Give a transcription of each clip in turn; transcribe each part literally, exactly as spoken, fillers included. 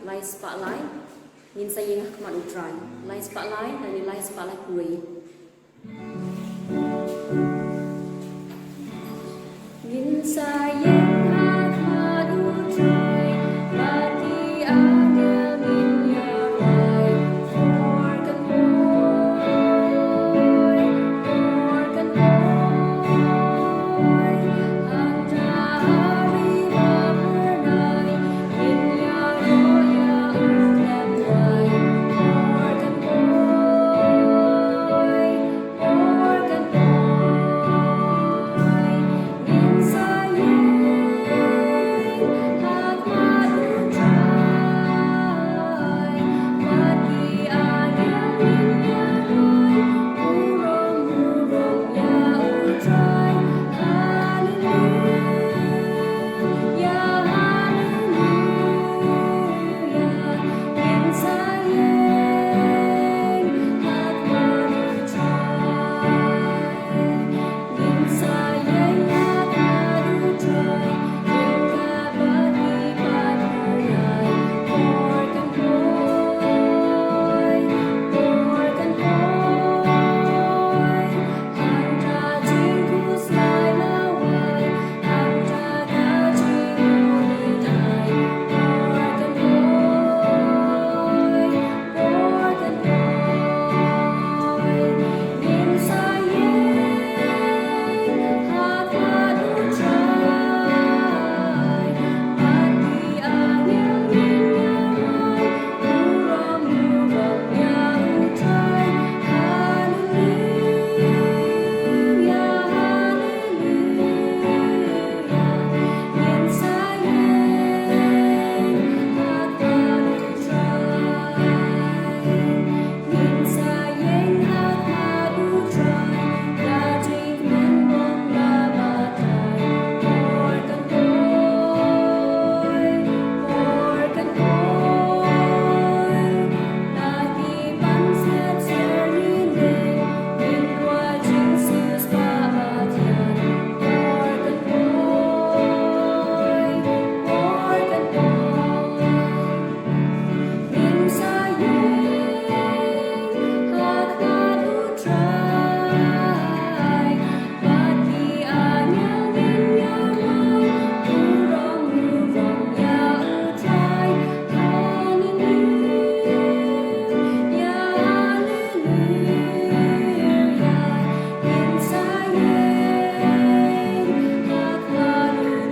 Lai spah lai, ngin sa ïeng ha khmat U Trai. Lai spah lai, lane lai spah lai kawei. Ngin sa ïeng ha khmat U Trai, bad ki angel ngin ïa rwai. Por kan poi, por kan poi. Hangta ha ri bapyrnai, ngin ïa rwai ïa u khlem wai. Por kan poi, por kan poi. Ngin sa ïeng ha khmat U Trai, bad ki angel ngin ïa rwai. Burom, burom ïa U Trai. Haleluia, haleluia. Ngin sa ïeng ha khmat U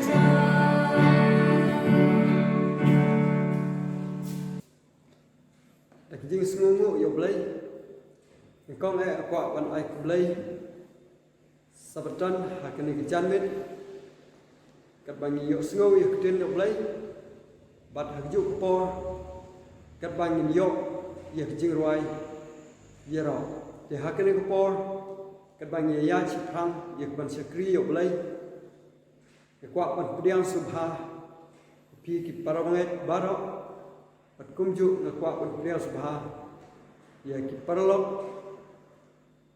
Trai. Da ka jingsngewnguh ïa U Blei, nyngkong eh nga kwah ban ai khublei sa ba don ha kane ka janmiet katba ngin ïohsngew ïa ka ktien U Blei, bad ha kajuh ka por katba ngin ïoh ïa ka jingrwai ïaroh. Te ha kane ka por katba ngin ïaid shaphrang ïa ka ban shakri ïa U Blei, nga kwah ban pdiang sngewbha ïa phi ki para bangeit baroh, bad kumjuh nga kwah ban pdiang sngewbha ïa ki paralok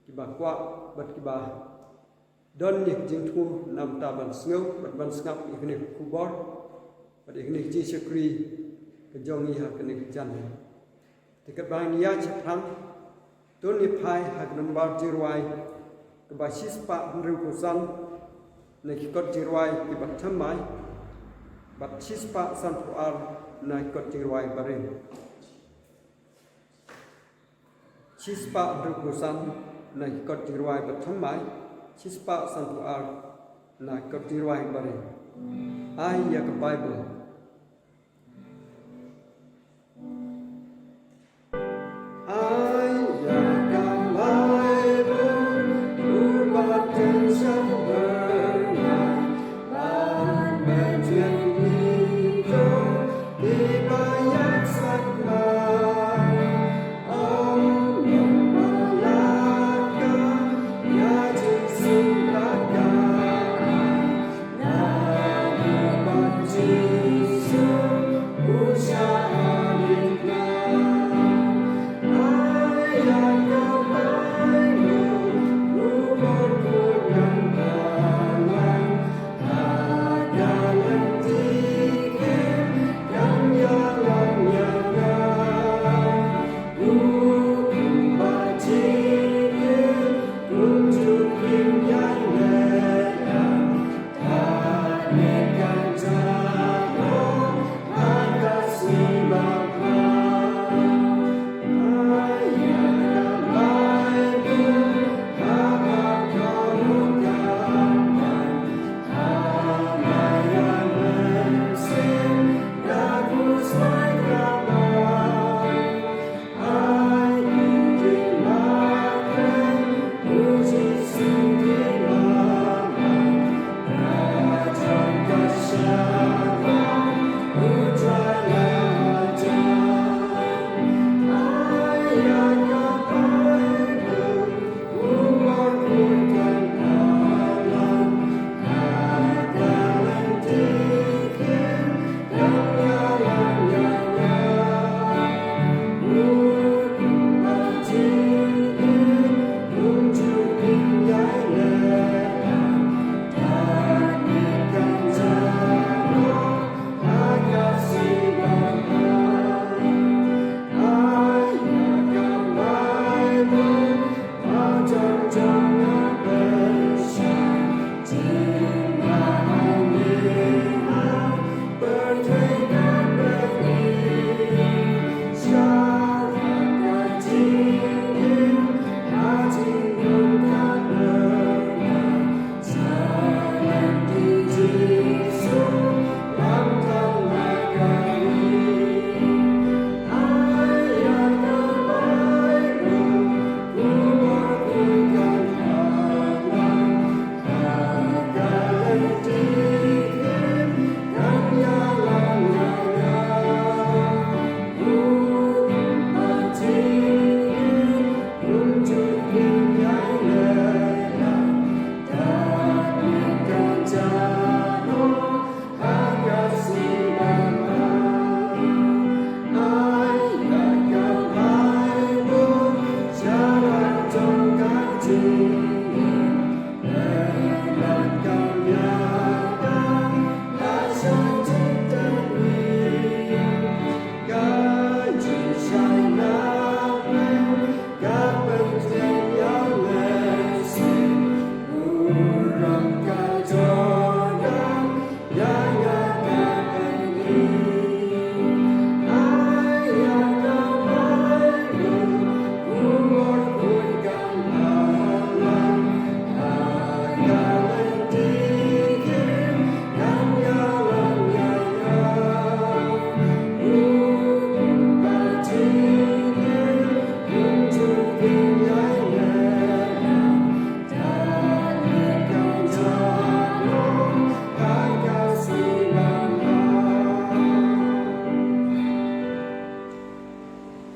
kiba kwah bad kiba don ïa ka jingthmu namar ban sngew bad ban sngap ïa kane ka khubor bad ïa kane ka jingshakri ka jong ngi ha kane ka janmiet. Te katba ngin ïaid shaphrang, to ngin phai ha ka nombar jingrwai kaba shispah hynriewphew san na ki kot jingrwai kiba thymmai, bad shispah sanphew ar na ki kot jingrwai barim. Shispah hynriewphew san na ki kot jingrwai ba thymmai, shispah sanphew ar na ki kot jingrwai barim. Ai ïa ka Baibl. Ai ïa ka Baibl, u ba teng sha bernai, ban bynta ïa ki to, kiba ïaid sakma. Ong ïa ka Baibl, ïa jingsim ba ka ai, na u ba jing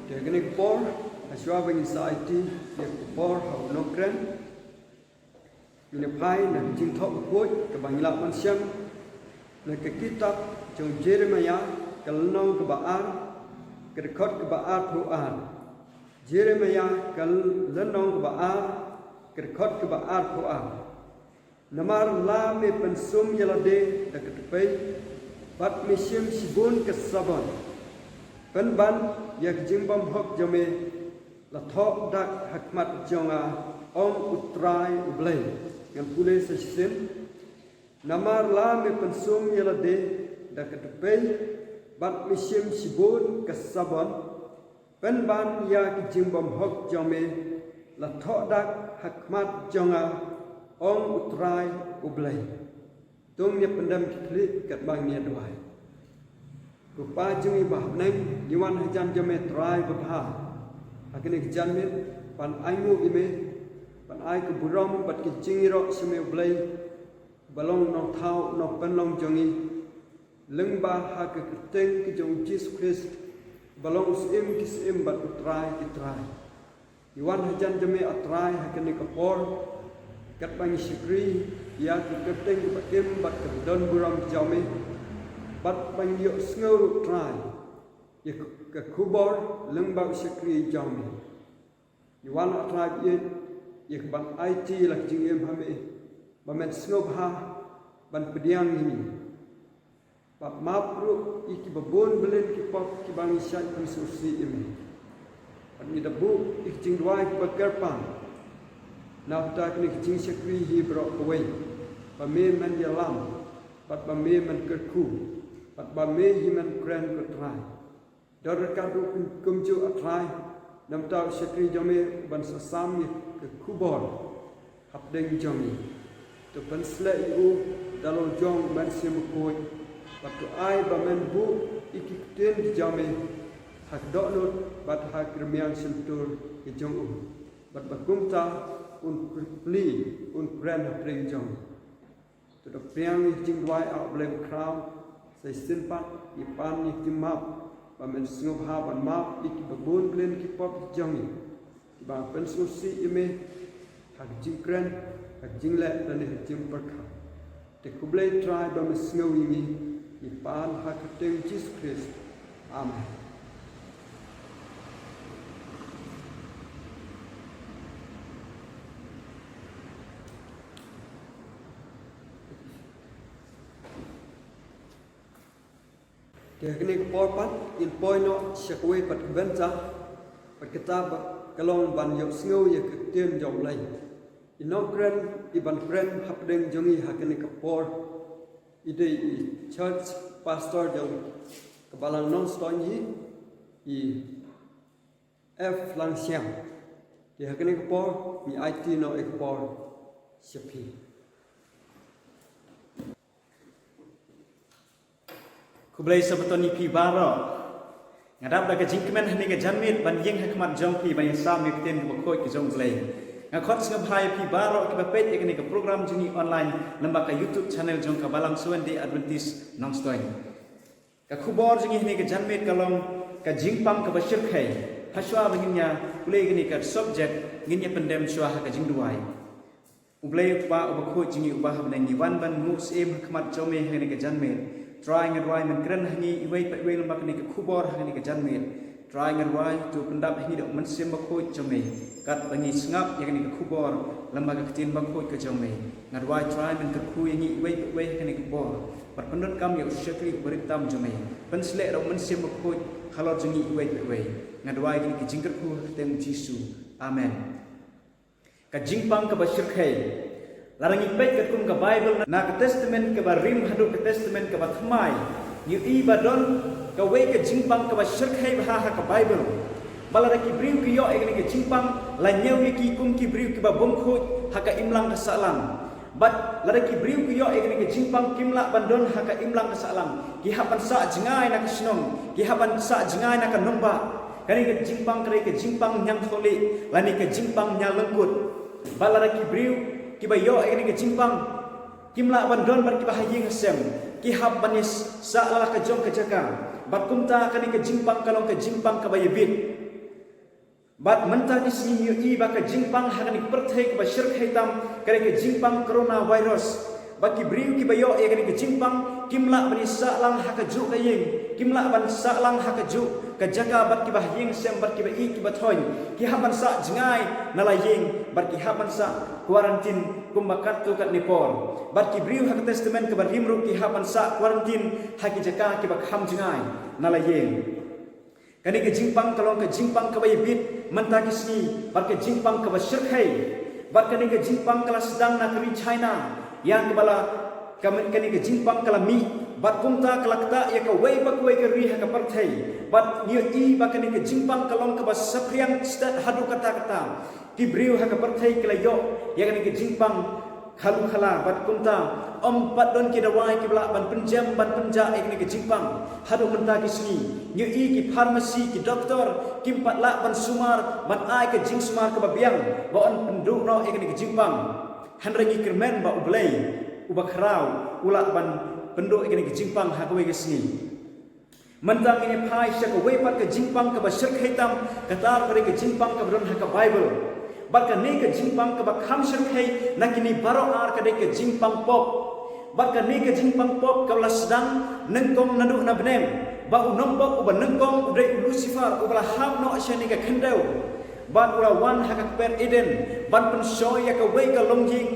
Te kane ka por, ha shuwa ba ngin sa aiti ïa ka por ha u nongkren, ngin ïa phai na ka jingthoh bakhuid kaba ngi lah ban shem na ka kitab jong Jeremiah, ka lynnong kaba ar, ka dkhot kaba arphew ar. Jeremiah, ka lynnong kaba ar, ka dkhot kaba arphew ar. Namar la me pynsum ïa lade da ka tpei, bad me shim shibun ka sabon, pynban ïa ka jingbymhok jong me la thoh dak ha khmat jong nga, ong U Trai U Blei. Ngan pule sa shisien. Namar la me pynsum ïa lade da ka tpei, bad me shim shibun ka sabon, pynban ïa ka jingbymhok jong me la thoh dak ha khmat jong nga, ong U Trai U Blei. To ngin ïa pyndem ki khlieh katba ngin ïa duwai. Ko Pa jong ngi ba ha bneng, ngi wan hajan jong me Trai babha, ha kane ka janmiet, ban ainguh ïa me, ban ai ka burom bad ka jingïaroh sha me U Blei, ba long nongthaw nongpynlong jong ngi, lyngba ha ka kyrteng ka jong U Jisu Khrist, ba long u Syiem ki syiem bad U Trai ki trai. Ngi wan hajan jong me A Trai ha kane ka por, katba ngi shakri ïa ka kyrteng kaba im bad kaba don burom jong me, bad ba ngi ïohsngew ruh Trai ïa ka khubor lyngba u shakri jong me. Ngi wan A Trai ba ïeit, ïa ka ban aiti la ka jingim ha me, ba men sngewbha ban pdiang ïa ngi, bad map ruh ïa kiba bun bylin ki pop kiba ngi shait pynsngewsih ïa me. Bad ngi da buh ïa ki jingduwai kiba kyrpang na bynta kane ka jingshakri hi baroh kawei, ba me men ïalam, bad ba me men kyrkhu, bad ba me hi men kren ko Trai. Don ryngkat ruh kum, kumjuh A Trai, na bynta u shakri jong me uban sa sam ïa ka khubor hapdeng jong ngi. To pynsleh ïa u da la jong u Mynsiem Bakhuid, bad to ai ba men buh ïa ki ktien ki jong me ha ka dohnud bad ha ka rmiang shyntur ka jong u, bad ba kumta un plie, un kren hapdeng jong ngi. To da pdiang ïa ka jingduwai, A Blei bakhraw, sa shisien pat ngi pan ïa ka jingmap, ba men sngewbha ban map ïa kiba bun bylin ki pop ki jong ngi, kiba pynsngewsih ïa me ha ka jingkren, ha ka jingleh lane ha ka jingpyrkhat. Te khublei Trai ba me sngew ïa ngi, ngi pan ha ka kyrteng Jisu Khrist. Amen. Te ha kane ka por pat ngin poi noh sha kawei pat ka bynta, bad kata ka long ban ïohsngew ïa ka ktien jong U Blei. I nongkren iban kren hapdeng jong ngi ha kane ka por, i dei i church pastor jong ka balang Nongstoiñ hi, i F Langsiang. Te ha kane ka por ngi aiti noh ïa ka por sha phi. Khublei Sabbaton ïa phi baroh. Nga dap da ka jingkmen ha kane ka janmiet ban ïeng ha khmat jong phi ban ïasam ïa ka ktien kaba khuid ka jong U Blei. Nga khot sngewbha ïa phi baroh kiba peit ïa kane ka program jong ngi online lyngba ka YouTube channel jong ka balang Seventh Day Adventist Nongstoiñ. Ka khubor jong ngi ha kane ka janmiet ka long ka jingpang kaba shyrkhei. Hashwa ba ngin ïa pule ïa kane ka subject, ngin ïa pyndem shuwa ha ka jingduwai. U Blei U Kpa uba khuid jong ngi uba ha bneng, ngi wan ban nguh syiem ha khmat jong me ha kane ka janmiet. Trai nga duwai men kren ha ngi iwei pa iwei lyngba kane ka khubor ha kane ka janmiet. Trai nga duwai to pyndap ha ngi da u Mynsiem Bakhuid jong me, katba ngi sngap ïa kane ka khubor lyngba ka ktien bakhuid ka jong me. Nga duwai Trai men kyrkhu ïa ngi iwei pa iwei ha kane ka por, bad pyndonkam ïa u shakri uba rit tam jong me. Pynsleh da u Mynsiem Bakhuid halor jong ngi iwei pa iwei. Nga duwai kane ka jingkyrkhu ha ka kyrteng U Jisu. Amen. Ka jingpang kaba shyrkhei. Lada ngi peit katkum ka Baibl na ka Testament kaba rim haduh ka Testament kaba thymmai, ngi ïohi ba don kawei ka jingpang kaba shyrkhei bha ha ka Baibl. Ba lada ki briew ki ïoh ïa kane ka jingpang, la ñiew ïa ki kum ki briew kiba bym khuid ha ka imlang ka sahlang. Bad lada ki briew ki ïoh ïa kane ka jingpang, kim lah ban don ha ka imlang ka sahlang. Ki hap ban sah jngai na ka shnong, ki hap ban sah jngai na ka nongbah. Kane ka jingpang ka dei ka jingpang ñiangthohlieh lane ka jingpang ñianglyngkut. Bad lada ki briew kiba ïoh ïa kane ka jingpang, kim lah ban don bad kiba ha ïing ha sem, ki hap ban ïa sah la ka jong ka jaka. Bad kumta kane ka jingpang ka long ka jingpang kaba ïabit. Bad mynta ki sngi ngi ïohi ba ka jingpang ha kane ka pyrthei kaba shyrkhei tam ka dei ka jingpang coronavirus. Bad ki briew kiba ïoh ïa kane ka jingpang kim lah ban ïasah lang ha kajuh ka ïing, kim lah ban sah lang ha kajuh ka jaka bad kiba ha ïing sem bad kiba ïeit kiba thoiñ. Ki hap ban sah jngai na la ïing bad ki hap ban sah quarantine kumba katto katne por. Bad ki briew ha ka testament kaba rim ruh ki hap ban sah quarantine ha ki jaka kiba kham jngai na la ïing. Kane ka jingpang ka long ka jingpang kaba ïabit mynta ki sngi bad ka jingpang kaba shyrkhei. Bad kane ka jingpang ka la sdang na ka ri China ïa kaba la ka, kane ka jingpang ka la mih bad kumta ka la ktah ïa kawei pa kawei ka ri ha ka pyrthei. Bad ngi ïohi ba kane ka jingpang ka long kaba saphriang stet haduh katta katta. Ki briew ha ka pyrthei ki la ïoh ïa kane ka jingpang khalu khala bad kumta ym pat don ki dawai kiba lah ban pynjem ban pynjah ïa kane ka jingpang. Haduh mynta ki sngi ngi ïohi ki pharmacy, ki doktor kim pat lah ban sumar ban ai ka jingsumar kaba biang ba yn pynduh noh ïa kane ka jingpang. Hynrei ngi kyrmen ba U Blei uba khraw u lah ban pynduh ïa kane ka jingpang ha kawei ka sngi. Mynta ngin ïa phai sha kawei pat ka jingpang kaba shyrkhei tam, kata ka dei ka jingpang kaba don ha ka Baibl. Bad kane ka jingpang kaba kham shyrkhei na kine baroh ar ka dei ka jingpang pop. Bad kane ka jingpang pop ka la sdang nyngkong naduh na bneng ba u nongpop uba nyngkong u dei u Lucifer uba la hap noh sha kane ka khyndew. Bad u la wan ha ka kper Eden ban pynshoi ïa kawei ka longïing,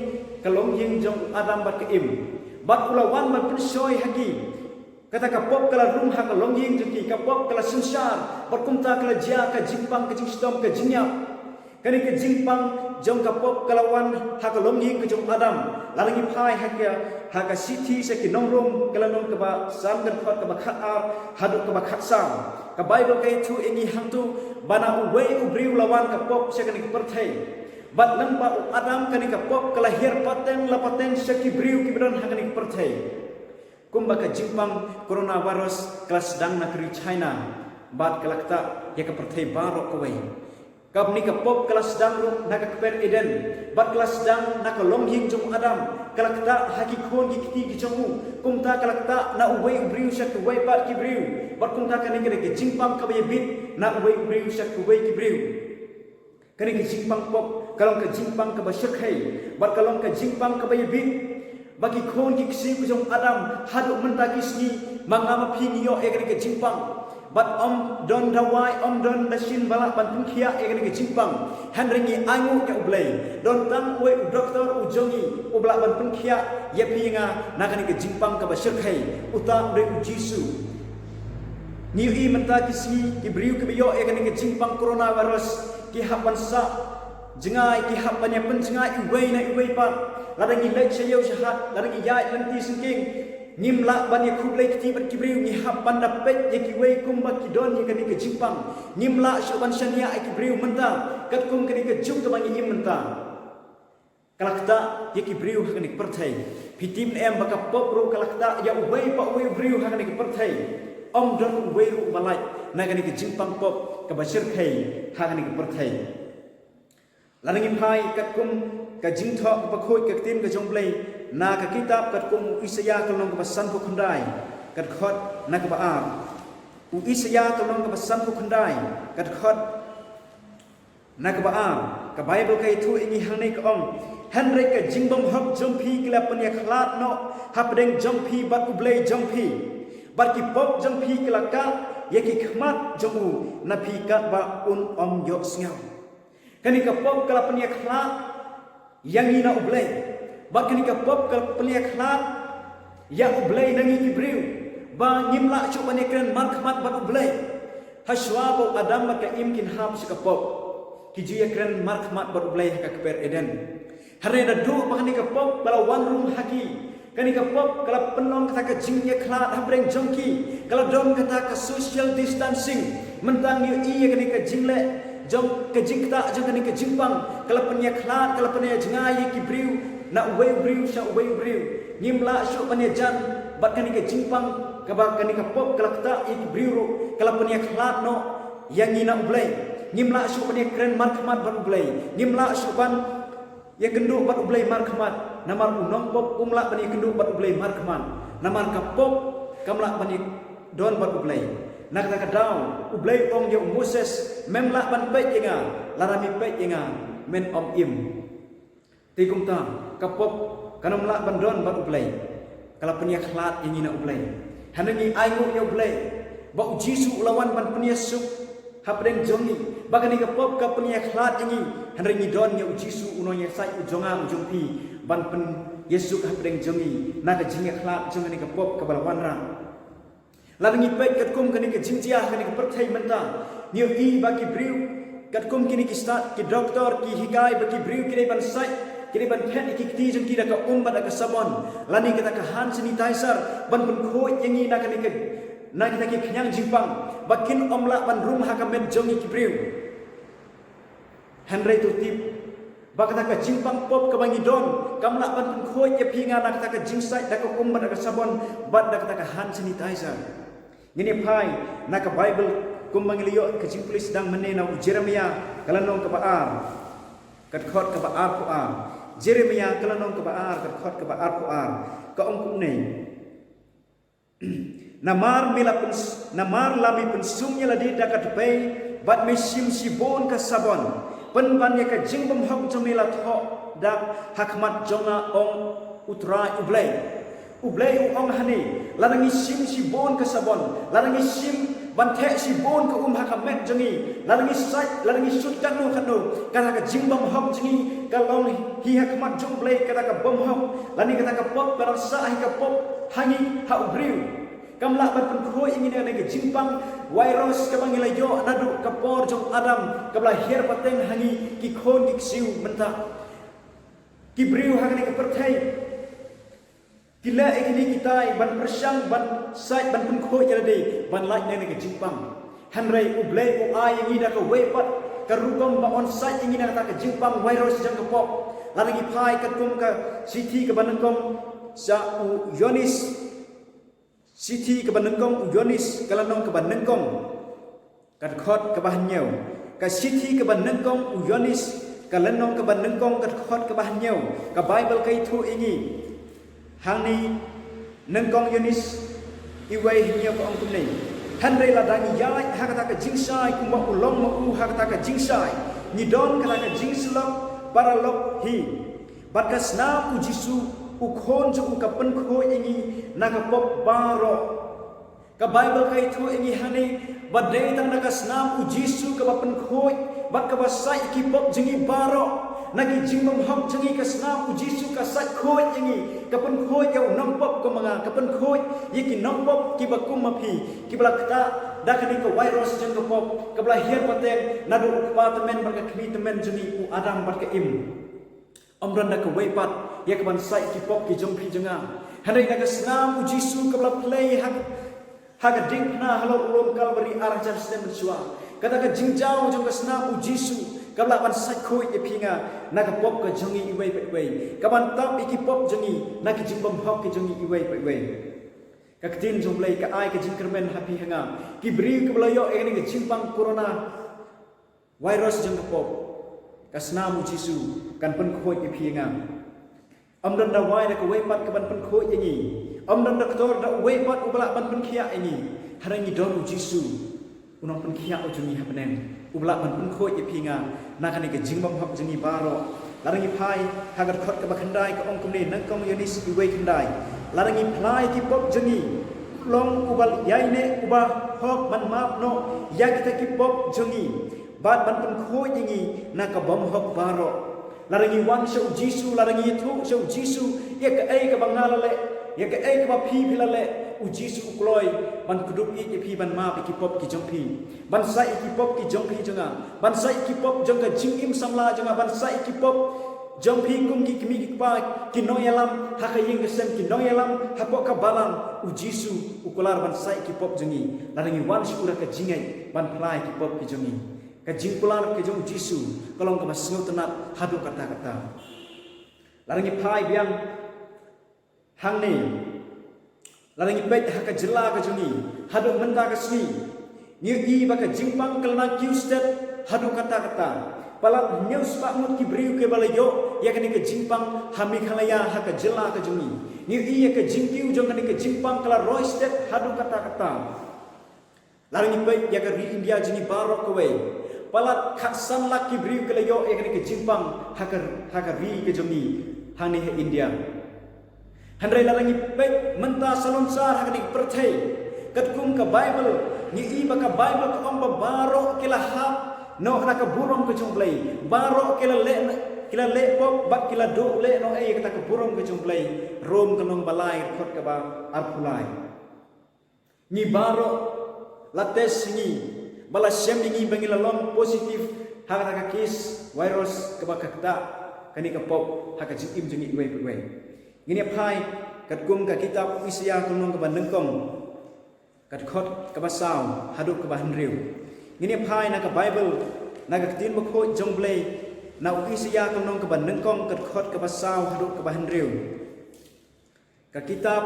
ka longïing jong u Adam bad ka Im. Bad u la wan ban pynshoi ha ki. Kata ka pop ka la rung ha ka longïing jong ki, ka pop ka la synshar bad kumta ka la jia ka jingpang, ka jingshitom, ka jingïap. Kane ka jingpang jong ka pop ka la wan ha ka longïing ka jong Adam. Lada ngi phai ha ka, ha ka Shithi sha ki Nongrum ka lynnong kaba san, ka dkhot kaba khatar haduh kaba khatsaw. Ka Baibl ka ïathuh ïa ngi hangto ba na uwei u briew la wan ka pop sha kane ka pyrthei. Bad lyngba u Adam kane ka pop ka la hiar pateng la pateng sha ki briew kiba don ha kane ka pyrthei. Kumba ka jingpang coronavirus ka la sdang na ka ri China bad ka la ktah ïa ka pyrthei baroh kawei. Kane ka pop ka la sdang ruh na ka kper Eden bad ka la sdang na ka longïing jong u Adam, ka la ktah ha ki khun ki kti ki jong u. Kumta ka la ktah na uwei u briew sha kawei pat ki briew. Bad kumta kane ka dei ka jingpang kaba ïabit na uwei u briew sha kawei ki briew. Kane ka jingpang pop ka long ka jingpang kaba shyrkhei bad ka long ka jingpang kaba ïabit. Ba ki khun ki ksiew ka jong Adam haduh mynta ki sngi, ma nga ma phi ngi ïoh ïa kane ka jingpang. Bad ym don dawai, ym don dashin ba lah ban pynkhiah ïa kane ka jingpang. Hynrei ngi ainguh ïa U Blei, don tang uwei u doktor u jong ngi uba lah ban pynkhiah ïa phi ïa nga na kane ka jingpang kaba shyrkhei, uta u dei U Jisu. Ngi ïohi mynta ki sngi ki briew kiba ïoh ïa kane ka jingpang coronavirus ki hap ban sah jngai, ki hap ban ïa pynjngai iwei na iwei pat. Lada ngi leit sha ïew sha hat, lada ngi ïaid lynti syngkien, ngim lah ban ïa khublei kti bad ki briew, ngi hap ban da peit ïa kiwei kumba ki don ïa kane ka jingpang. Ngim lah shuh ban shaniah ïa ki briew mynta katkum kane ka juk kaba ngi im mynta. Ka la ktah ïa ki briew ha kane ka pyrthei. Phi tip ne em ba ka pop ruh ka la ktah ïa uwei pa uwei u briew ha kane ka pyrthei. Ym don uwei ruh uba lait na kane ka jingpang pop kaba shyrkhei ha kane ka pyrthei. Lada ngi phai katkum ka jingthoh kaba khuid ka ktien ka jong U Blei na ka kitab katkum u Isaïah ka lynnong kaba sanphew khyndai, ka dkhot na kaba ar. U Isaïah ka lynnong kaba sanphew khyndai, ka dkhot na kaba ar, ka Baibl ka ïathuh ïa ngi hangne, ka ong: Hynrei ka jingbymhok jong phi ki la pynïakhlad noh hapdeng jong phi bad U Blei jong phi, bad ki pop jong phi ki la kah ïa ki khmat jong u na phi katba un ym ïohsngew. Kane ka pop ka la pynïakhlad ïa ngi na U Blei. Bad kane ka pop ka la pynïakhlad ïa U Blei na ngi ki briew, ba ngim lah shuh ban ïakren markhmat bad U Blei. Hashwa ba u Adam bad ka Im kin hap sha ka pop, ki ju ïakren markhmat bad U Blei ha ka kper Eden. Hynrei naduh ba kane ka pop ka la wan rung ha ki, kane ka pop ka la pynlong kata ka jingïakhlad hapdeng jong ki, ka la don kata ka social distancing. Mynta ngi ïohi ïa kane ka jingleh jong ka jingktah jong kane ka jingpang, ka la pynïakhlad, ka la pynïajngai ïa ki briew na uwei u briew sha uwei u briew. Ngim lah shuh ban ïajan bad kane ka jingpang kaba kane ka pop ka la ktah ïa ki briew ruh, ka la pynïakhlad noh ïa ngi na U Blei. Ngim lah shuh ban ïakren markhmat bad U Blei. Ngim lah shuh ban ïakynduh bad U Blei markhmat, namar u nongpop um lah ban ïakynduh bad U Blei markhmat, namar ka pop kam lah ban ïa don bad U Blei. Na kata ka daw, U Blei u ong ïa u Moses, mem lah ban peit ïa nga, lada me peit ïa nga, men ym im. Te kumta, ka pop, kan ym lah ban don bad U Blei. Ka la pynïakhlad ïa ngi na U Blei. Hynrei ngi ainguh ïa U Blei. Ba U Jisu u la wan ban pynïasuk hapdeng jong ngi. Ba kane ka pop ka pynïakhlad ïa ngi. Hynrei ngi don ïa U Jisu u nongïasaid u jong nga u jong phi. Ban pynïasuk hapdeng jong ngi. Na ka jingïakhlad jong kane ka pop kaba la wanrah. Lada ngi peit katkum kane ka jingjia ha kane ka pyrthei mynta, ngi ïohi ba ki briew, katkum kine ki stad, ki doktor, ki hikai ba ki briew ki dei ban sait, ki dei ban phet ïa ki kti jong ki da ka um bad da ka sabon, lane kata ka hand sanitizer, ban pynkhuid ïa ngi na kane ka, na kita ki khñiang jingpang, ba kin ym lah ban rung ha ka met jong ngi ki briew. Hynrei to tip ba kata ka jingpang pop kaba ngi don kam lah ban pynkhuid ïa phi nga na kata ka jingsait da ka um bad da ka sabon bad da kata ka hand sanitizer. Ngin ïa phai na ka Baibl kumba ngi la ïoh ka jingpule sdang mynne na u Jeremiah ka lynnong kaba ar, ka dkhot kaba arphew ar. Jeremiah ka lynnong kaba ar, ka dkhot kaba arphew ar. Ka ong kumne. Namar me la pyns-, namar la me pynsum ïa lade da ka dpei, bad me shim shibun ka sabon. Pynban ïa ka jingbymhok jong me la thoh da ha khmat jong nga, ong U Trai U Blei. U Blei u ong hangne, lada ngi shim shibun ka sabon, lada ngi shim ban theh shibun ka um ha ka met jong ngi, lada ngi sait, lada ngi sut katno katno, kata ka jingbymhok jong ngi ka long hi ha khmat jong U Blei, kata ka bymhok, lane kata ka pop, ka la sah hi ka pop ha ngi ha u briew. Kam lah ban pynkhuid ïa ngi na ka jingpang virus kaba ngi la ïoh naduh ka por jong u Adam, kaba la hiar pateng ha ngi ki khun ki ksiew mynta. Ki briew ha kane ka pyrthei ki leh ïa kine kitai ban pyrshang, ban sait, ban pynkhuid ïa lade ban lait na kane ka jingpang. Hynrei U Blei u ai ïa ngi da kawei pat ka rukom ba un sait ïa ngi na kata ka jingpang virus jong ka pop. Lada ngi phai katkum ka shithi kaba nyngkong sha u Ïoannis, shithi kaba nyngkong u Ïoannis ka lynnong kaba nyngkong, ka dkhot kaba hynñiew. Ka shithi kaba nyngkong u Ïoannis ka lynnong kaba nyngkong, ka dkhot kaba hynñiew. Ka Baibl ka ïathuh ïa ngi hangne, nyngkong Ïoannis iwei hynñiew, ka ong kumne. Hynrei lada ngi ïaid ha kata ka jingshai kumba u long ma u ha kata ka jingshai, ngi don kata ka jingsyllok paralok hi. Bad ka snam U Jisu, U Khun jong u, ka pynkhuid ïa ngi na ka pop baroh. Ka Baibl ka ïathuh ïa ngi hangne ba dei tang da ka snam U Jisu kaba pynkhuid bad kaba sait ïa ki pop jong ngi baroh. Na ki jingbymhok jong ngi ka snam U Jisu ka sait khuid ïa ngi, ka pynkhuid ïa u nongpop kum ma nga, ka pynkhuid ïa ki nongpop kiba kum ma phi, kiba la ktah da kane ka virus jong ka pop, kaba la hiar pateng naduh u kpa tymmen bad ka kmie tymmen jong ngi u Adam bad ka Im. Ym don da kawei pat ïa kaban sait ki pop ki jong phi jong nga. Hynrei da ka snam U Jisu kaba la plie ha, ha ka diengphna halor u lum Kalbari ar hajar snem mynshuwa. Kata ka jingjaw jong ka snam U Jisu kaba lah ban sait khuid ïa phi nga na ka pop ka jong ngi iwei pa iwei. Kaban tap ïa ki pop jong ngi na ki jingbymhok ki jong ngi iwei pa iwei. Ka ktien jong U Blei ka ai ka jingkyrmen ha phi ha nga. Ki briew kiba la ïoh ïa kane ka jingpang corona virus jong ka pop, ka snam U Jisu kan pynkhuid ïa phi nga. Ym don da wai da kawei pat kaban pynkhuid ïa ngi. Ym don doktor da uwei pat uba lah ban pynkhiah ïa ngi. Hynrei ngi don U Jisu, u nongpynkhiah u jong ngi ha bneng, uba lah ban pynkhuid ïa phi nga na kane ka jingbymhok jong ngi baroh. Lada ngi phai ha ka dkhot kaba khyndai, ka ong kumne, nyngkong Ïoannis iwei khyndai. Lada ngi phla ïa ki pop jong ngi, u long uba ïaineh uba hok ban map noh ïa kita ki pop jong ngi bad ban pynkhuid ïa ngi na ka bymhok baroh. Lada ngi wan sha U Jisu, lada ngi ïathuh sha U Jisu ïa kaei kaba nga la leh, ïa kaei kaba phi phi la leh, U Jisu u kloi ban kdup ïeit ïa phi, ban map ïa ki pop ki jong phi, ban sait ïa ki pop ki jong phi jong nga, ban sait ïa ki pop jong ka jingim samla jong nga, ban sait ïa ki pop jong phi kum ki kmie ki kpa, ki nongïalam ha ka ïing ka sem, ki nongïalam hapoh ka balang. U Jisu u kular ban sait ïa ki pop jong ngi. Lada ngi wan sha u da ka jingngeit ban phla ïa ki pop ki jong ngi. Ka jingkular ka jong U Jisu ka long kaba sngewtynnat haduh katta katta. Lada ngi phai biang hangne, lada ngi peit ha ka jylla ka jong ngi haduh mynta ka sngi, ngi ïohi ba ka jingpang ka la nang kiew stet haduh katta katta. Palat hynñiew spah ngut ki briew kiba la ïoh ïa kane ka jingpang ha Meghalaya, ha ka jylla ka jong ngi. Ngi ïohi ïa ka jingkiew jong kane ka jingpang ka la roi stet haduh katta katta. Lada ngi peit ïa ka ri India jong ngi baroh kawei, palat khatsan lak ki briew ki la ïoh ïa kane ka jingpang ha ka, ha ka ri ka jong ngi hangne ha India. Hynrei lada ngi peit mynta salonsar ha kane ka pyrthei, katkum ka Baibl, ngi i ba ka Baibl ka ong ba baroh ki la hap noh na ka burom ka jong U Blei, baroh ki la leh, ki la leh pop bad ki la duh leh noh ei ïa kata ka burom ka jong U Blei. Rom ka lynnong ba lai, dkhot kaba arphew lai. Ngi baroh la test ïa ngi, ba la shem ïa ngi ba ngi la long positive ha kata ka case virus kaba ka ktah kane ka pop ha ka jingim jong ngi iwei pa iwei. Ngin ïa phai katkum ka kitab u Isaïah ka lynnong kaba nyngkong, ka dkhot kaba saw haduh kaba hynriew. Ngin ïa phai na ka Baibl, na ka Ktien Bakhuid jong U Blei, na u Isaïah ka lynnong kaba nyngkong, ka dkhot kaba saw haduh kaba hynriew. Ka kitab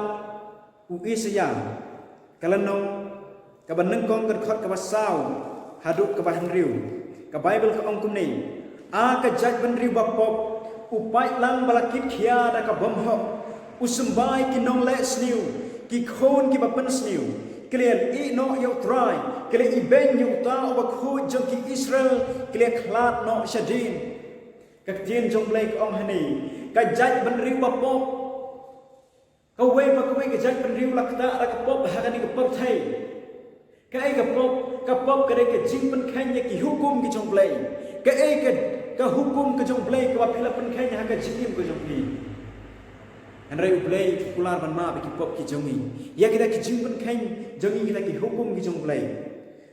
u Isaïah, ka lynnong kaba nyngkong, ka dkhot kaba saw haduh kaba hynriew. Ka Baibl ka ong kumne: A ka jaitbynriew bapop, u paidlang ba la kit khia da ka bymhok, u symbai ki nongleh sniew, ki khun kiba pynsniew, ki la ïeh noh ïa U Trai, ki la ibeiñ ïa uta U Bakhuid jong ki Israel, ki la khlad noh shadien. Ka Ktien jong U Blei ka ong hangne, ka jaitbynriew bapop, kawei pa kawei ka jaitbynriew la ktah da ka pop ha kane ka pyrthei. Kaei ka pop? Ka pop ka dei ka jingpynkheiñ ïa ki hukum ki jong U Blei. Kaei ka, ka hukum ka jong U Blei kaba phi la pynkheiñ ha ka jingim ka jong phi? Hynrei U Blei u kular ban map ïa ki pop ki jong ngi, ïa kita ki jingpynkheiñ jong ngi, kita ki hukum ki jong U Blei.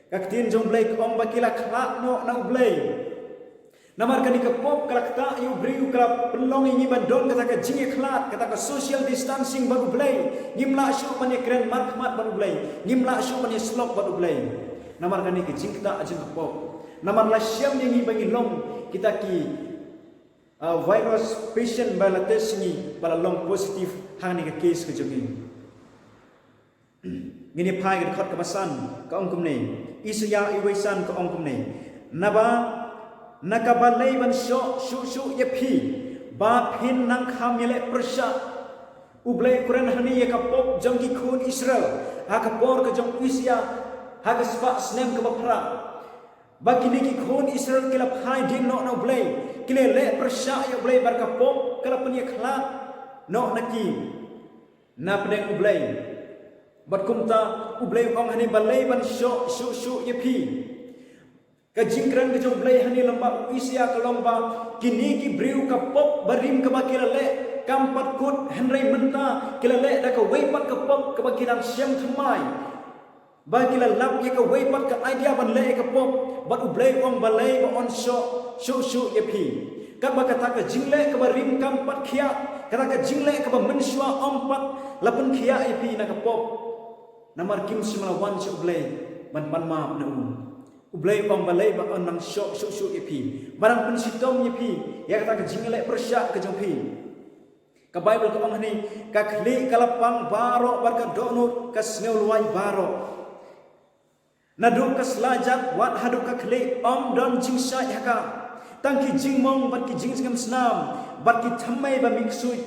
Ka Ktien jong U Blei ka ong ba ki la khlad noh na U Blei. Namar kane ka pop ka la ktah ïa u briew, ka la pynlong ïa ngi ban don kata ka jingïakhlad, kata ka social distancing bad U Blei. Ngim lah shuh ban ïakren markhmat bad U Blei, ngim lah shuh ban ïasyllok bad U Blei. Namar kane ka jingktah jong ka pop. Namar la shem ïa ngi ba ngi long kita ki, uh, virus patient ba la test ïa ngi ba la long positive ha kane ka case ka jong ngi. Ngin ïa phai ka dkhot kaba san, ka ong kumne. Isaïah wei san ka ong kumne: Naba na ka balei ban shoh shuh shuh ïa phi, ba phin nang kham ïaleh pyrshah? U Blei u kren hangne ïa ka pop jong ki khun Israel ha ka por ka jong u Isaïah, ha ka spah snem kaba phra. Ba kine ki khun Israel ki la phai dien noh na U Blei, ki la leh pyrshah ïa U Blei bad ka pop ka la pynïakhlad noh na ki na pdeng U Blei. Bad kumta U Blei u ong hangne, balei ban shoh shuh shuh ïa phi? Ka jingkren ka jong U Blei hangne lyngba u Isaïah ka long ba kine ki briew ka pop barim kaba ki la leh kam pat kut, hynrei mynta ki la leh da kawei pat ka pop kaba ki dang shem thymmai. Ba ki la lap ïa kawei pat ka idea ban leh ïa ka pop, bad U Blei u ong balei ba yn shoh shuh shuh ïa phi. Katba kata ka jingleh kaba rim kam pat khiah, kata ka jingleh kaba mynshuwa ym pat la pynkhiah ïa phi na ka pop. Namar kim shym la wan sha U Blei ban pan map na u. U Blei u ong balei ba yn nang shoh shuh shuh ïa phi, ba nang pynshitom ïa phi ïa kata ka jingleh pyrshah ka jong phi. Ka Baibl ka ong hangne, ka khlieh ka la pang baroh bad ka dohnud ka sngewlwait baroh. Naduh ka slajat wat haduh ka khlieh ym don jingshait ha ka. Tang ki jingmong bad ki jingjngem snam bad ki thymmei ba mih ksuid,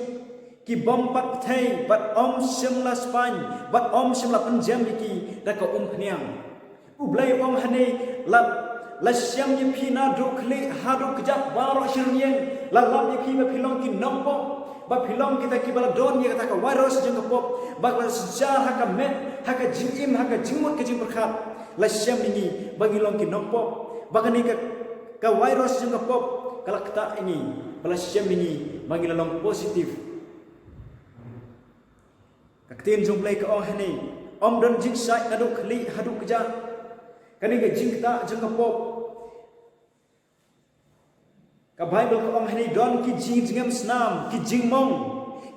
ki bym pat ptei bad ym shym la spaiñ bad ym shym la pynjem ïa ki da ka umphniang. U Blei u ong hangne, la, la shem ïa phi naduh khlieh haduh kjat baroh shi rynïeng, la lap ïa phi ba phi long ki nongpop, ba phi long kita kiba la don ïa kata ka virus jong ka pop, ba ka la synshar ha ka met, ha ka jingim, ha ka jingmut ka jingpyrkhat. La shem ïa ngi ba ngi long ki nongpop, ba kane ka, ka virus jong ka pop ka la ktah ïa ngi, ba la shem ïa ngi ba ngi la long positive. Ka ktien jong U Blei ka ong hangne, ym don jingshait naduh khlieh haduh kjat. Kane ka jingktah jong ka pop. Ka Baibl ka ong hangne, don ki jingjngem snam, ki jingmong.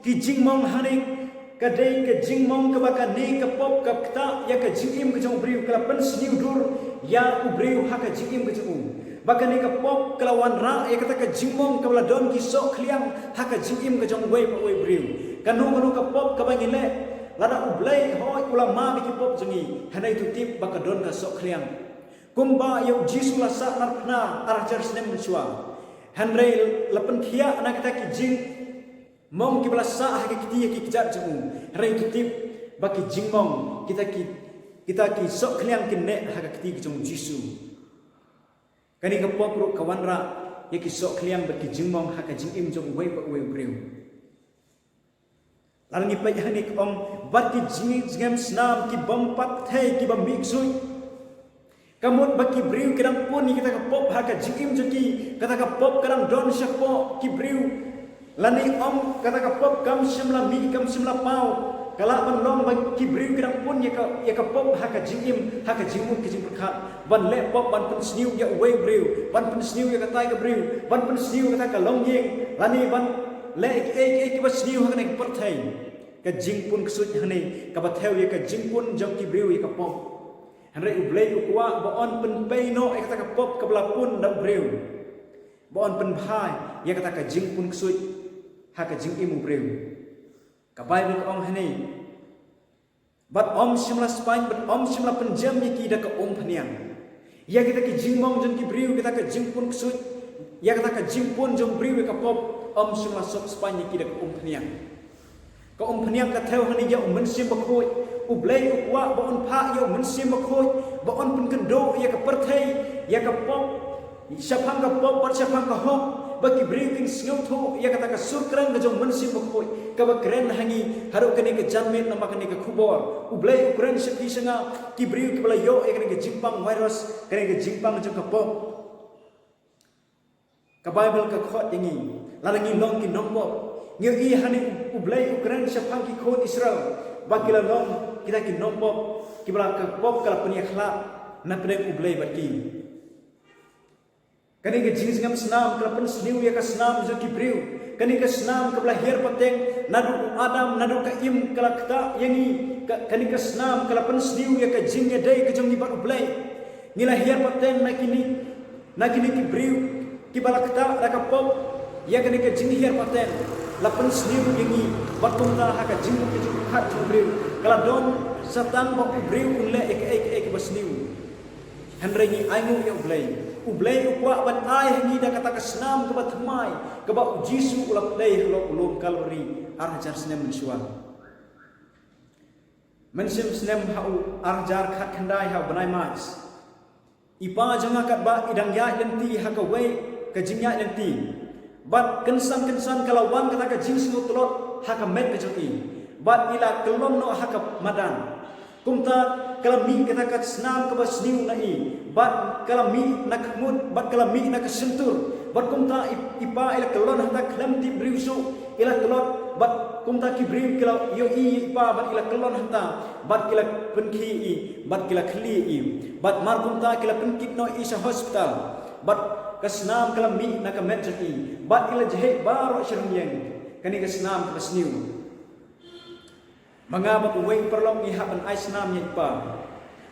Ki jingmong hangne ka dei ka jingmong kaba kane ka pop ka ktah ïa ka jingim ka jong u briew, ka la pynsniew dur ïa u briew ha ka jingim ka jong u. Ba kane ka pop ka la wanrah ïa kata ka jingmong kaba la don ki sohkhliang ha ka jingim ka jong uwei pa uwei u briew. Kano kano ka pop kaba ngi leh, lada U Blei hooid u la map ïa ki pop jong ngi, hynrei to tip ba ka don ka sohkhliang. Kumba ïa u Jisu la sah narphna ar hajar snem mynshuwa. Hynrei la pynkhiah na kita ki jing mong kiba la sah ha ki kti ha ki kjat jong u. Hynrei to tip ba ki jingmong kita ki Kita ki sohkhliang kin neh ha ka kti ka jong u Jisu. Kane ka pop ruh ka wanrah ïa ki sohkhliang bad ki jingmong ha ka jingim jong uwei pa uwei u briew. Lada ngi peit hangne ka ong, bad ki jingngem snam ki bym pat thei ki bym mih ksuid. Ka mut ba ki briew ki dang pun ïa kata ka pop ha ka jingim jong ki, kata ka pop ka dang don shapoh ki briew. Lane ong kata ka pop kam shym la mih, kam shym la paw. Ka lah ban long ba ki briew ki dang pun ïa ka, ïa ka pop ha ka jingim, ha ka jingmut ka jingpyrkhat. Ban leh pop ban pynsniew ïa uwei u briew, ban pynsniew ïa katai ka briew, ban pynsniew ïa kata ka longïing, lane ban leh ïa kiei kiei kiba sniew ha kane ka pyrthei. Ka jingpun ksuid hangne kaba thew ïa ka jingpun jong ki briew ïa ka pop. Hynrei U Blei u kwah ba un pynpei noh ïa kata ka pop kaba la pun da u briew, ba un pynbha ïa kata ka jingpun ksuid ha ka jingim u briew. Ka Baibl ka ong hangne, bad ym shym la spaiñ, bad ym shym la pynjem ïa ki da ka umphniang. Ïa kita ki jingmong jong ki briew, kita ka jingpun ksuid, ïa kata ka jingpun jong u briew ïa ka pop, ym shym la sop spaiñ ïa ki da ka umphniang. Ka umphniang ka thew hangne ïa U Mynsiem Bakhuid. U Blei u kwah ba un phah ïa U Mynsiem Bakhuid ba un pynkynduh ïa ka pyrthei, ïa ka pop, shaphang ka pop bad shaphang ka hok, ba ki briew kin sngewthuh ïa kata ka sur kren ka jong U Mynsiem Bakhuid kaba kren ha ngi haduh kane ka janmiet namar kane ka khubor. U Blei u kren sha phi sha nga, ki briew kiba la ïoh ïa kane ka jingpang virus, kane ka jingpang jong ka pop. Ka Baibl ka khot ïa ngi, lada ngi long ki nongpop, ngi ïohi hangne U Blei u kren shaphang ki khun Israel ba ki la long kita ki nongpop kiba la, ka pop ka la pynïakhlad napdeng U Blei bad ki. Kane ka jingsngem snam ka la pynsniew ïa ka snam jong ki briew. Kane ka snam kaba la hiar pateng naduh u Adam, naduh ka Im ka la ktah ïa ngi. Ka, kane ka snam ka la pynsniew ïa ka jingïadei ka jong ngi bad U Blei. Ngi la hiar pateng na kine, na kine ki briew kiba la ktah da ka pop. Ïa kane ka jinghiar pateng la pynsniew ïa ngi bad kumta ha ka jingmut ka jingpyrkhat jong u briew ka la don sa tang ba u briew un leh ïa kaei kaei kaba sniew. Hynrei ngi ainguh ïa U Blei. U Blei u kwah ban ai ha ngi da kata ka snam kaba thymmai kaba u Jisu u la pynlong halor u lum Kalbari ar hajar snem mynshuwa. Mynsiem snem ha u ar hajar khatkhyndai ha u bnai March, i pa jong nga katba i dang ïaid lynti ha kawei ka jingïaid lynti, bad kynsan kynsan ka la wan kata ka jingsngewtlot ha ka met ka jong i, bad i la kyllon noh ha ka madan. Kumta ka la mih kata ka snam kaba sniew na i, bad ka la mih na ka khmut, bad ka la mih na ka shyntur, bad kumta i, i pa i la kyllon hangta khlem tip briew shuh, i la tlot, bad kumta ki briew ki la ïohi ïa i pa bad i la kyllon hangta, bad ki la pynkhie ïa i, bad ki la khlieh ïa i, bad mar kumta ki la pynkit noh ïa i sha hospital, bad ka snam ka la mih na ka met jong i, bad i la jheh baroh sha rynïeng. Kane ka snam kaba sniew. Ma nga bad uwei u paralok ngi hap ban ai snam ïa i pa,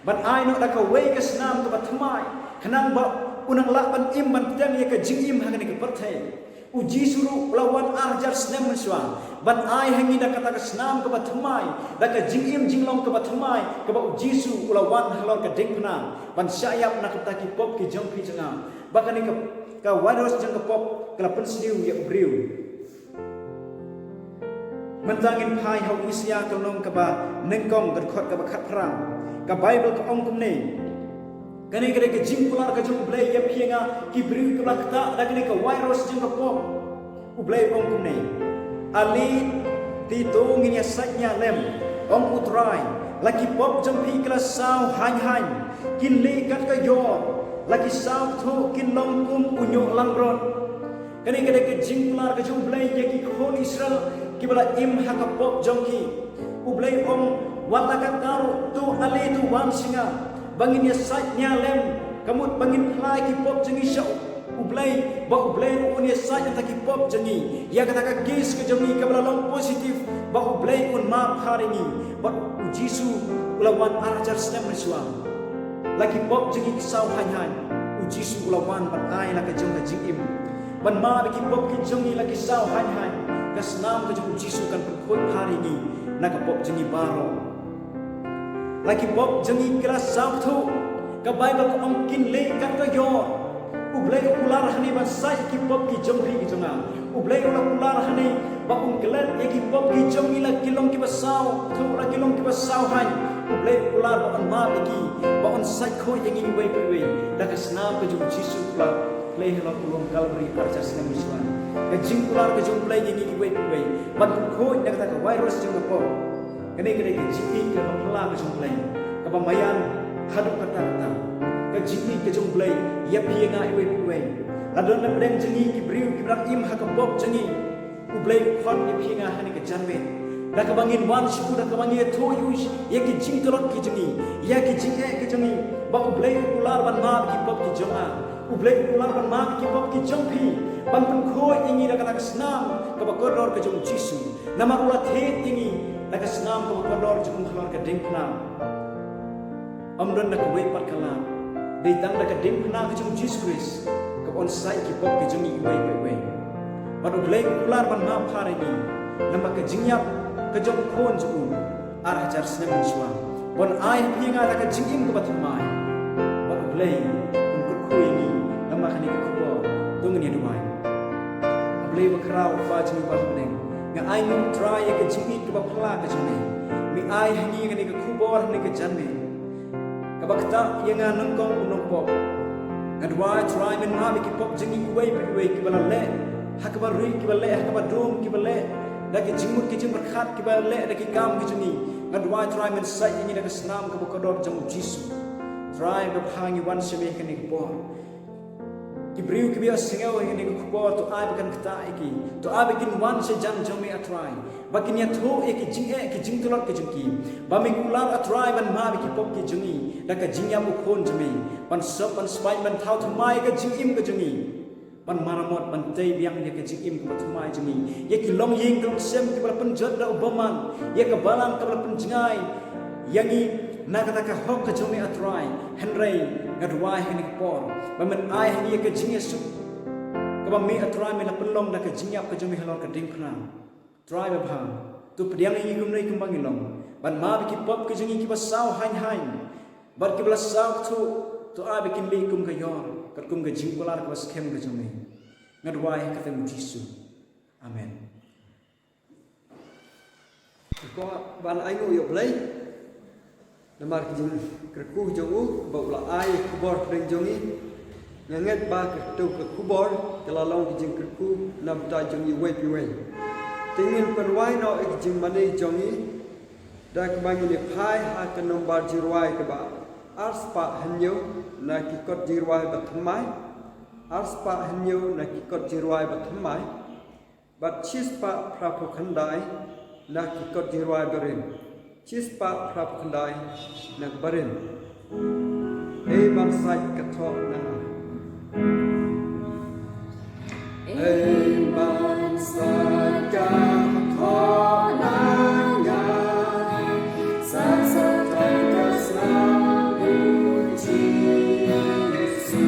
ban ai noh da kawei ka snam kaba thymmai, khnang ba u nang lah ban im ban pdiang ïa ka jingim ha kane ka pyrthei. U Jisu ruh u la wan ar hajar snem mynshuwa ban ai ha ngi da kata ka snam kaba thymmai, da ka jingim jinglong kaba thymmai kaba u Jisu u la wan halor ka diengphna ban shah ïap na ka bynta ki pop ki jong phi jong nga. Ba kane ka, ka virus jong ka pop ka la pynsniew ïa u briew. Mynta ngin phai ha u Isaïah ka lynnong kaba nyngkong, ka dkhot kaba khatphra. Ka Baibl ka ong kumne: Kane ka dei ka jingkular ka jong U Blei ïa phi ïa nga, ki briew kiba la ktah da kane ka virus jong ka pop. U Blei u ong kumne: Ale, te to ngin ïasaid nia lem, ong U Trai, la ki pop jong phi ki la saw haiñ haiñ, kin lieh kat ka ïor, la ki saw kthuh kin long kum u ñiuh langbrot. Kane ka dei ka jingkular ka jong U Blei ïa ki khun Israel kiba la im ha ka pop jong ki. U Blei u ong, wat la katta ruh, to ale, to wan sha nga, ba ngin ïasaid nia lem, ka mut ba ngin phla ïa ki pop jong ngi sha U Blei, ba U Blei ruh un ïasaid ïa kita ki pop jong ngi. Ïa kata ka case ka jong ngi kaba la long positive, ba U Blei un map ha ri ngi. Bad u Jisu u la wan ar hajar snem mynshuwa. La ki pop jong ngi ki saw haiñ haiñ, u Jisu u la wan ban ai la ka jong ka jingim. Ban map ïa ki pop ki jong ngi la ki saw haiñ haiñ, ka snam ka jong u Jisu kan pynkhuid ha ri ngi na ka pop jong ngi baroh. La ki pop jong ngi ki la saw kthuh, ka Baibl ka ong kin lieh kat ka ïor. U Blei u kular hangne ban said ïa ki pop ki jong phi ki jong nga. U Blei u la kular hangne ba un klet ïa ki pop ki jong ngi, la ki long kiba saw kthuh, la ki long kiba saw haiñ, U Blei u kular ba un map ïa ki, ba un sait khuid ïa ngi iwei pa iwei da ka snam ka jong u Jisu u la plie halor u lum Kalbari ar hajar snem mynshuwa. Ka jingkular ka jong U Blei ïa ngi iwei pa iwei ban pynkhuid na kata ka virus jong ka pop. Kane ka dei ka jingïeit kaba phylla ka jong U Blei, kaba maïan haduh katta katta. Ka jingïeit ka jong U Blei ïa phi ïa nga iwei pa iwei. La don na pdeng jong ngi ki briew kiba dang im ha ka pop jong ngi, U Blei u khot ïa phi ïa nga ha kane ka janmiet da kaba ngin wan sha u, da kaba ngin ïathuh ïa u ïa ki jingtlot ki jong ngi, ïa ki jingeh ki jong ngi, ba U Blei u kular ban map ïa ki pop ki jong nga. U Blei u kular ban map ïa ki pop ki jong phi, ban pynkhuid ïa ngi da kata ka snam kaba kordor ka jong u Jisu. Namar u la thied ïa ngi da ka snam kaba kordor jong u halor ka diengphna. Ym don da kawei pat ka lad, dei tang da ka diengphna ka jong u Jisu Khrist kaba un sait ïa ki pop ki jong ngi iwei pa iwei. Bad U Blei u kular ban map pha ïa ngi namar ka jingïap ka jong u Khun jong u ar hajar snem mynshuwa, ban ai ha phi ïa nga da ka jingim kaba thymmai. Bad U Blei un kyrkhu ïa ngi namar kane ka khubor. To ngin ïa duwai. A Blei bakhraw, Kpa jong ngi ba ha bneng, nga ainguh Trai ïa ka jingïeit kaba phylla ka jong me. Me ai ha ngi kane ka khubor ha kane ka janmiet kaba ktah ïa nga nyngkong u nongpop. Nga duwai Trai men map ïa ki pop jong ngi iwei pa iwei, kiba la leh ha kaba rieh, kiba leh ha kaba dum, kiba leh da ki jingmut ki jingpyrkhat, kiba leh da ki kam ki jong ngi. Nga duwai Trai men sait ïa ngi da ka snam kaba kordor jong u Jisu. Trai babha, ngi wan sha me ha kane ka por. Ki briew kiba ïohsngew ïa kane ka khubor, to ai ba kan ktah ïa ki, to ai ba kin wan sha jan jong me, A Trai, ba kin ïathuh ïa ki jingeh ki jingtlot ki jong ki, ba me kular, A Trai, ban map ïa ki pop ki jong ngi da ka jingïap u Khun jong me, ban sop, ban spait, ban thaw thymmai ïa ka jingim ka jong ngi, ban maramot, ban tei biang ïa ka jingim kaba thymmai jong ngi, ïa ki longïing ki longsem kiba la pynjot da u bymman, ïa ka balang kaba la pynjngai ïa ngi na kata ka hok ka jong me, A Trai. Hynrei nga duwai ha kane ka por ba men ai ha ngi ïa ka jingïasuk kaba me, A Trai, me la pynlong da ka jingïap ka jong me halor ka diengphna. Trai babha, to pdiang ïa ngi kumne kumba ngi long, ban map ïa ki pop ki jong ngi kiba saw haiñ haiñ bad kiba la saw kthuh, to ai ba kin leh kum ka ïor katkum ka jingkular kaba skhem ka jong me. Nga duwai ha ka kyrteng u Jisu. Amen. Ko ban ainguh ïa U Blei namar ka jingkyrkhu jong u ba u la ai khubor hapdeng jong ngi. Nga ngeit ba kato ka khubor ka la long ka jingkyrkhu na bynta jong ngi iwei pa iwei. Te ngin pynrwai noh ïa ka jingmane jong ngi da kaba ngin ïa phai ha ka nombar jingrwai kaba arspah hynñiew na ki kot jingrwai ba thymmai, arspah hynñiew na ki kot jingrwai ba thymmai, bad shispah phraphew khyndai na ki kot jingrwai barim, shispah phraphew khyndai na ka barim. Ei ban sait ka thoh na nga. Ei ban sait ka thoh na nga. Sa sa ta ka snam u Jisu.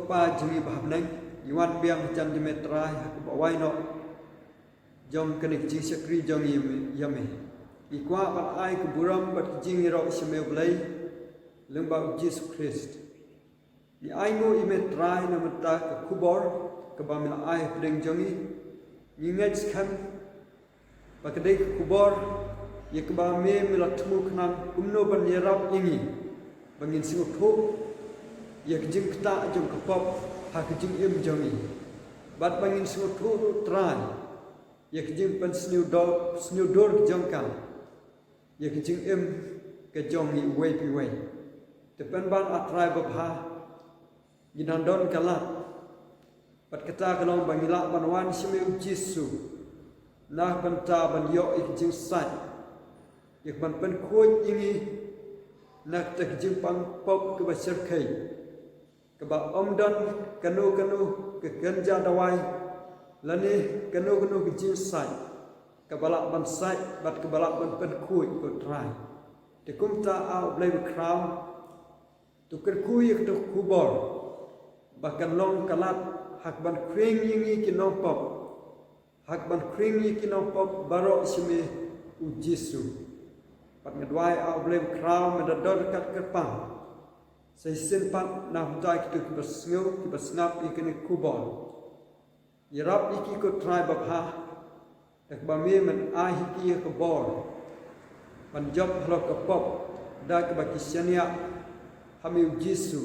Kpa jong ngi ba ha bneng, ngi wan biang ha jan jong me Trai ha kaba wai noh jong kane ka jingshakri jong ngi ïa me. Ngi kwah ban ai ka burom bad ka jingïaroh sha me U Blei lyngba U Jisu Khrist. Ngi ainguh ïa me Trai na ka bynta ka khubor kaba me la ai ha pdeng jong ngi. Ngi ngeit skhem ba ka dei ka khubor ïa kaba me me la thmu khnang kumno ban ïarap ïa ngi ba ngin sngewthuh ïa ka jingktah jong ka pop ha ka jingim jong ngi, bad ba ngin sngewthuh ruh Trai ïa ka jingpynsngewdur, sngewdur ka jong ka ïa ka jingim ka jong ngi uwei pa uwei. Te pynban, A Trai babha, ngi dang don ka lad, bad kata ka long ba ngi lah ban wan sha me U Jisu na ka bynta ban ïoh ïa ka jingsait, ïa ka ban pynkhuid ïa ngi na kata ka jingpang pop kaba shyrkhei, kaba ym don kano kano ka kynja dawai lane kano kano ka jingsait kaba lah ban sait bad kaba lah ban pynkhuid, ko Trai. Te kumta, A U Blei bakhraw, to kyrkhu ïa kato ka khubor ba kan long ka lad ha ka ban khring ïa ngi ki nongpop, ha ka ban khring ïa ki nongpop baroh sha me U Jisu. Bad nga duwai, A U Blei bakhraw, me da don ryngkat kyrpang sa shisien pat na ka bynta kito kiba sngew, kiba sngap ïa kane ka khubor. Ïarap ïa ki, ko Trai babha, da kaba me men ai ha ki ïa ka bor ban jop halor ka pop da kaba ki shaniah ha me U Jisu,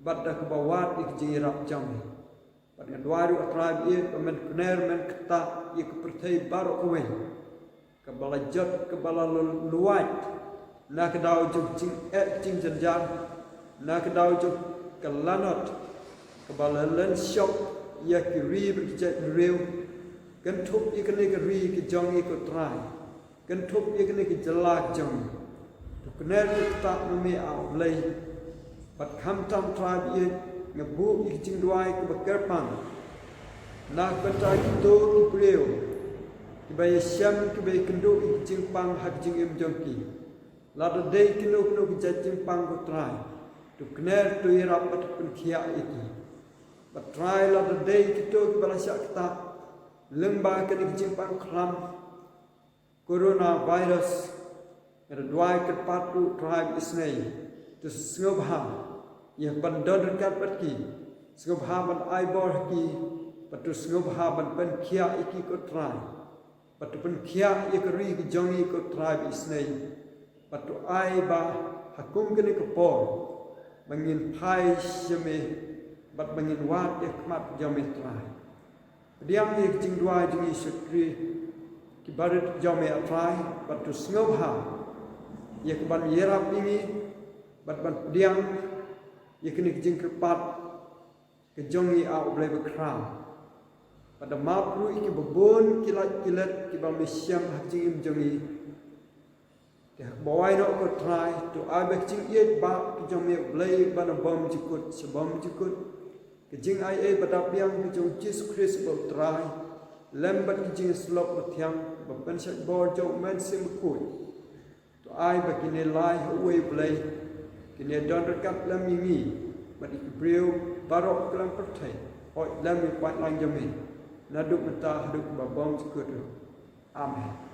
bad da kaba wad ïa ka jingïarap jong me. Bad nga duwai ruh, A Trai ba ïeit, ba men kner, men ktah ïa ka pyrthei baroh kawei, kaba la jot, kaba la luwait na ka daw jong ka jingeh, ka jingjynjar, na ka daw jong ka lanot kaba la len shoh ïa ki ri bad ki jaitbynriew. Kynthup ïa kane ka ri ka jong ngi, ko Trai, kynthup ïa kane ka jylla ka jong ngi. To kner, to ktah ma me, A U Blei. Bad khamtam, Trai ba ïeit, nga buh ïa ka jingduwai kaba kyrpang na ka bynta kito ki briew kiba ïashem, kiba ïakynduh ïa ka jingpang ha ka jingim jong ki. Lada dei kino kino ki jait jingpang, ko Trai, to kner, to ïarap bad to pynkhiah ïa ki. Bad Trai, lada dei kito kiba la shah ktah lyngba kane ka jingpang khlam coronavirus, nga da duwai kyrpad ruh, Trai ba isynei, to sngewbha ïa ban don ryngkat bad ki, sngewbha ban ai bor ha ki, bad to sngewbha ban pynkhiah ïa ki, ko Trai. Bad to pynkhiah ïa ka ri ka jong ngi, ko Trai ba isynei. Bad to ai ba ha kum kane ka por ba ngin phai sha me, bad ba ngin wad ïa ka khmat jong me, Trai. Pdiang ïa ka jingduwai jong ngi shakri ki barit jong me, A Trai, bad to sngewbha ïa ka ban ïarap ïa ngi, bad ban pdiang ïa kane ka jingkyrpad ka jong ngi, A U Blei bakhraw. Bad da map ruh ïa ki babun ki lait ki let kiba me shem ha ka jingim jong ngi. Te ha kaba wai noh, ko Trai, to ai ba ka jingïeit ba ka jong me, U Blei uba na bymjukut sha bymjukut, ka jingaiei ba dap biang ka jong U Jisu Khrist uba U Trai, lem bad ka jingïasyllok bathiang ba pynshait bor jong U Mynsiem Bakhuid, to ai ba kine lai ha uwei U Blei, kine don ryngkat lem ïa ngi bad ïa ki briew baroh ha kylleng pyrthei, hooid lem ïa u paidlang jong me, naduh mynta haduh ba bymjukut ruh. Amen.